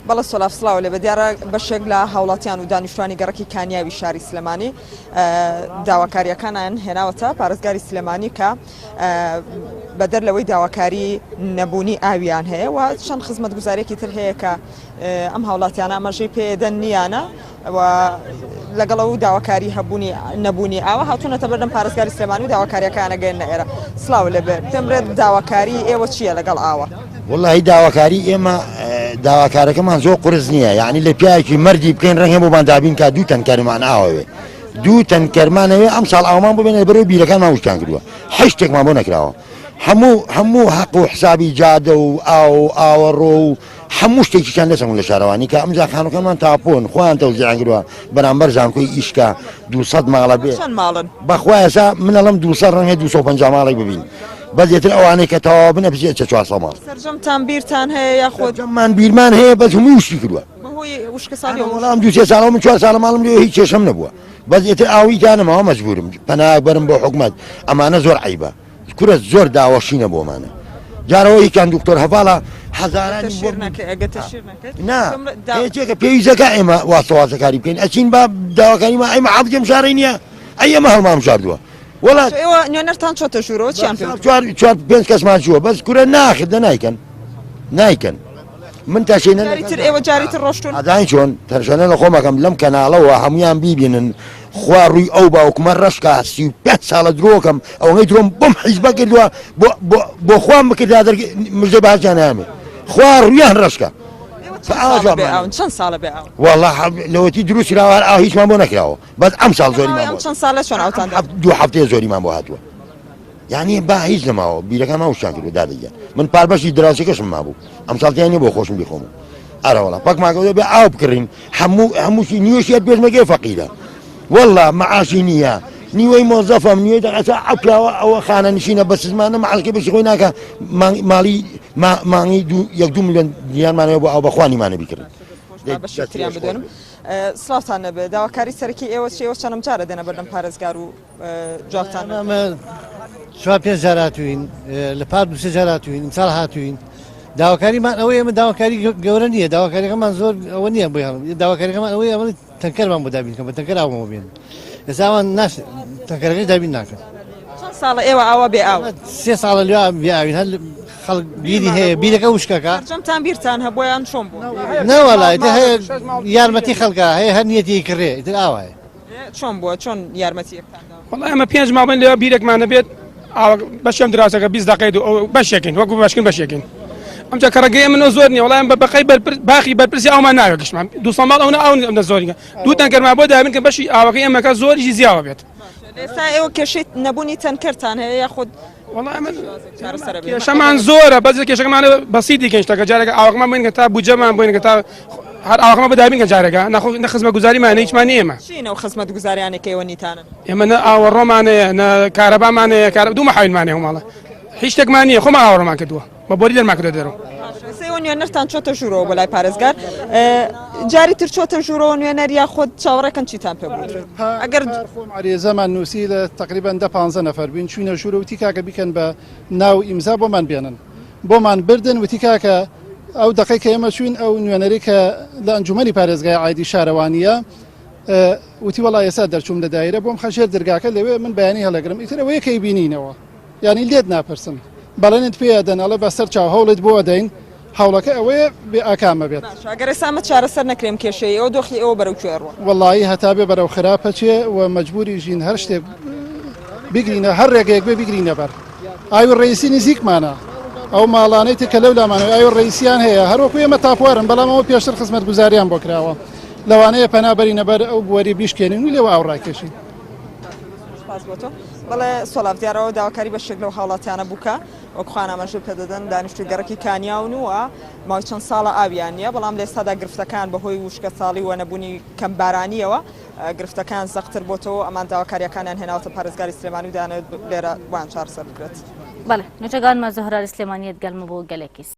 بەڵێ سۆلاف سڵاو لێ بێ دیارە بەشێک لە هاوڵاتیان و دانیشتوانی گەڕەکی کانیاوی شاری سلێمانی داواکاریەکانیان هێناوەتە پارێزگاری سلێمانی کە بەدەر لەوەی داواکاری نەبوونی ئاویان هەیە و چەند خزمەتگوزارێکی تر هەیە کە ئەم هاوڵاتیانە ئاماژەی پێدەن نییانە و لەگەڵ ئەو داواکاری هەبوونی نەبوونی ئاوە هاتوونەتە بەردەم پارێزگاری سلێمانی و داواکاریەکانە گەێنە ئێرە سلااو لەبێ پێم بڵێت داواکاری ئێوە چییە لەگەڵ ئاوە؟ وەڵی داواکاری ئێمە داواکارەکەمان زۆر قرس نییە یعنی لە پیاوێکی مەردی بکەین ڕەنگە بۆمان دابین کا دوو تەنکەرمان ئاوەوێ دوو تەنکەرمانەوێ ئەم ساڵ ئاومان ببێنە بەرەو بیرەکانمان وشکان کردووە هیچ شتێکمان بۆ نەکراوە هەموو هەموو حەق و حسابی جادە و ئاو و ئاوەڕۆ و هەموو شتێکیشیان لەسەر لە شارەوانی کە ئەمجا خانووەکانمان تاپۆن خۆیان تەوزیعیان کردووە بەرامبەر زانکۆی ئیشکا 200 ماڵە بێ چەند ماڵن؟ بەخوا ئێستا من ئەڵێم 200 ڕەنگە 250 ماڵێک ببین بەس ئیتر ئەوانەی کە تەواو بن ئەبچێ ئەچێ 400 ماڵ. سەرجەمتان بیرتان هەیە یاخود؟ سەرجەممان بیرمان هەیە بەس هەمووی وشکی کردووە. بەهۆی وشکەساڵیەوە وەڵا ئەم دوو سێ ساڵەوە من چوار ساڵە ماڵم لێیە هیچ کێشەم نەبووە بەس ئیتر ئاوی تا نەماوە مەجبوورم پەنایەک بەرم بۆ حکومەت ئەمانە زۆر عەیبە. کورە زۆر داوەشینە بۆمانە جارەوە هیچیان دکتۆر هەڤاڵە هەزارانی تەشیر نەکەی ئەگەر تەشیر نەکرد نا یەکێکە پێویستەکە ئێمە واستەوازەکاری بکەین ئەچین با داواکاریمان ئەی محافزی شارەی نییە ئەی ئێمە هەڵمان بژاردووە وەڵا ئێوە نوێنەرتان چۆتە ژوورەوە چیان پێ چوار چوار پێنج کەسمان چووە بەس کورە ناخر دە نایکەن نایکەن من تەشینە جاری تر ئێوە جاری تر ڕۆشتون ئەدای چۆن تەرشەنە لە خۆمەکەم لەم کەناڵەوە هەمویان بیبینن خوا ڕووی ئەو باوکمە ڕەش کا 35 ساڵە درۆکەم ئەوەی درۆم بۆم حیزبە کردووە بۆ خوام بکردا دەر مژدەی بازیان نامێ خوا ڕویان ڕەشکە چەند ساڵە بێ والله لەوەتی دروست کراوە ئاو هیچمان بۆ نەکراوە بەس ئەم ساڵ زۆریمان چەند ساڵە چۆن ئاوتان دوو هەفتەیە زۆریمان بۆ هاتووە یانی با هیچ نەماوە بیرەکان وشکیان کردو دادە گیان من پار بەشی دراوسێکەشم مابوو ئەم ساڵ تیان نیە بۆ خۆشم بیخۆم ئەرە وەڵا پەکمان کەوتوە بێ ئاو بکڕین هەموو هەمووشی نیوەشی هەر پێشمەرگەی فەقیرە والله معاشی نییە نیوەی مۆزەفەم نیوەی دەقەسە ئەو پیاوە ئەوە خانە نشینە بە سزمانە معاشەکەی بەشی خۆی ناکە ماڵی مانگی دوو یەک دوو میلیۆن دینارمانەوە بۆ ئاو بەخوانیمانە بیکڕین بەشی تریان بدوێنم سڵاوتان نەبێ داواکاری سەرەکی ئێوە چیە ئێوە چەندەم جارە دێنە بەردەم پارێزگار و جوابتان ئەمە چوار پێنج جار هاتوین لە پار دوسێ جار هاتوین ئیمساڵ هاتوین داواکاریمان ئەوەیە ئێمە داواکاری گەورە نییە داواکاریەکەمان زۆر ئەوە نییە بۆ هەڵم داواکاریەکەمان ئەوەیە ئەمە تەنکەرمان بۆ دابین کەن بە تەنکەر ئاومان بێن ئێستا ئەوان ناش تەنکەرەکەی دابین ناکەن چەند ساڵە ئێوە ئاوا بێ ئاو سێ ساڵە لێ بێ ئاوین هەر خەڵک بیری هەیە بیرەکە وشکەکە سەرجەمتان بیرتان هەبووە یان چۆن بوو نەوەڵا ئیتر هەیە یارمەتی خەڵکە هەیە هەر نیەتی کڕێ ئیتر ئاوایە چۆن بووە چۆن یارمەتی یەکتان داوە؟ وەڵا ئێمە پێنج ماڵ بن لێرە بیرێکمان نەبێت ئاوە بەشێم دراوسەکە 20 دقەی دوو ئەو بەشێکین وەکو بەشکن بەشێکین ئەمجا کە ڕێگەی منەوە زۆر نییە وەڵا بە بەقەی بەرپرس باخی بەرپرسی ئاومان ناوێت گشتمان دوو سەد ماڵ ئەو ئەو ئەمە زۆرینە دوو تەنکەرمان بۆ دابین کە بەشی ئاوەکەی ئێمەکە زۆریشی زیاوە بێت ئێستا ئێوە کێشەی نەبوونی تەنکەرتان هەیە یاخود وەڵا ئەمە کێشەمان زۆرە بەس کێشەکەمان بەسیتی کەین شتەکە جارێکە ئاوەکەمان بۆین کە تا بودجەمان بۆین کە تا هەر ئاوەکەمان بۆ دابین کە جارێکە نەخۆ نە خزمەتگوزاریمان هیچمان نییە ئێمە چین ئەو خزمەتگوزاریانەی کە ئێوە نیتانن؟ ئێمە نە ئاوەڕۆمان هەیە نە کارەبامان هەیە کارە دوو مەحاویلمان هەیە ماڵە هیچ شتێکمان نییە خۆمان ئاوەڕۆمان کردووە بە بۆری دەرمان کردووە دەرەوە. باشە ئێوە نوێنەرتان چۆتە ژوورەوە بۆ لای پارێزگار جاری تر چۆتە ژوورەوە نوێنەر یاخود چاوەڕێکەن چیتان پێ بوترێت ئەگەر خۆم عەرێزەمان نووسی لە تقریبا دە پانزە نەفەر بووین چوینە ژوورە وتی کاکە بیکەن بە ناو ئیمزا بۆمان بێنن بۆمان بردن وتی کاکە ئەو دەقەی کە ئێمە چوین ئەو نوێنەری کە لە ئەنجومەنی پارێزگای عیدی شارەوانیە وتی وەڵا ئێستا دەرچووم لە دایرە بۆم خەژێر دەرگاکە لەوێ من بەیانی هەڵەگرم ئیتر ئەوەیە کەی بینینەوە یانی لێت ناپرسن بەڵێنت پێ ئەدەن ئەڵێ بە سەر چاو هەوڵت بۆ ئەدەین هەوڵەکە ئەوەیە بێ ئاکامە بێت. باشە ئەگەر ئێستا ئەمە چارەسەر نەکرێ ئەم کێشەیەی ئێوە دۆخی ئێوە بەرەو کوێ ئەڕوا؟ وەڵایی هەتا بێ بەرەو خراپ ئەچێ و مەجبوری ژین هەر شتێک بگرینە هەر ڕێگەیەک بێ بگرینە بەر. ئاوی ڕەئیسی نزیکمانە ئەو ماڵانەی تر کە لەو لامانەوە ئاوی ڕەئیسیان هەیە هەر وەکو ئێمە تاپوارن بەڵام ئەوە پێشتر خزمەتگوزاریان بۆ کراوە لەوانەیە پەنا بەرینە بەر ئەو بوەری بیشکێنین و لێوە ئاو ڕاکێشین. سپاس بۆ تۆ. بەڵێ سۆلاڤ دیارەوە داواکاری بەشێک لەو هاوڵاتیانە بوو کە وەک خۆیان ئاماژەی پێدەدەن دانیشتووی گەڕەکی کانیاون و ماوەی چەند ساڵە ئاویان نییە بەڵام لە ئێستادا گرفتەکان بەهۆی وشکەساڵی و نەبوونی کەمبارانییەوە گرفتەکان زەقتر بۆتەوە و ئەمان داواکارییەکانیان هێناوەتە پارێزگاری سلێمانی و دەیانەوێت لێرە بۆیان چارەسەر بکرێت. بەڵێ نوچەگانمە زوهرە لە سلێمانیەت گەلمە بۆ گەلەکی.